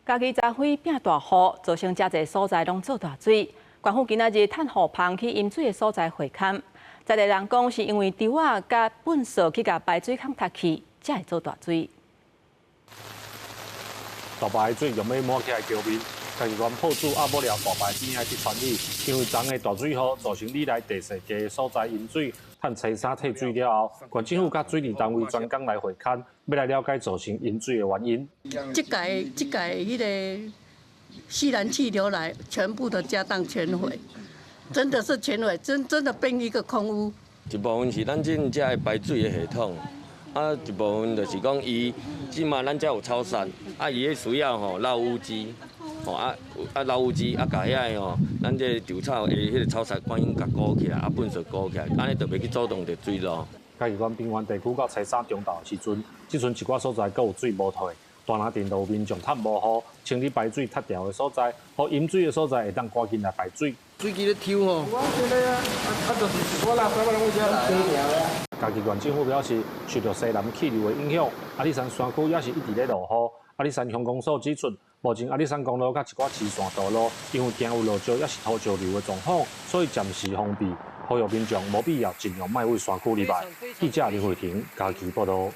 嘉義昨昏變大雨，造成誠濟所在攏做大水。縣府今仔日趁雨棚去淹水的所在會勘，在地人講是因為池仔佮糞埽去共排水孔塞去，才會做大水。大排水用欲滿起來橋面，嘉義縣朴子鴨母寮大排邊仔去傳理，因為昨昏的大水雨造成里內地勢低的所在淹水，趁初三退水了後，縣政府佮水利單位專工來會勘，欲來了解造成淹水的原因。這屆這屆彼个西南氣流來，全部的家當全毀，真的是全毀，真真的變一個空屋。一部分是咱這遮的排水的系統，啊，一部分就是講伊這馬咱遮有草沙，啊，伊彼需要吼撈污機，吼啊啊撈污機啊，共遐个吼，咱這個稻草的彼个草沙趕緊共裹起來，啊糞埽裹起來，按呢就袂去阻擋著水路。嘉義縣平原地區到初三中晝的時陣，這陣一寡所在閣有水無退。大林鎮就有民眾趁無雨，清理排水塞牢的所在，予淹水的所在會當趕緊來排水。水機咧抽吼。我啊，啊就是一寡垃圾攏往遮來。嘉義縣政府表示，受著西南氣流的影響，阿里山山區也是一直咧落雨。阿里山鄉公所指出，目前阿里山公路佮一寡支線道路，因為驚有落石抑是土石流的狀況，所以暫時封閉，呼籲民眾無必要盡量莫對山區入來。記者林慧婷嘉義報導。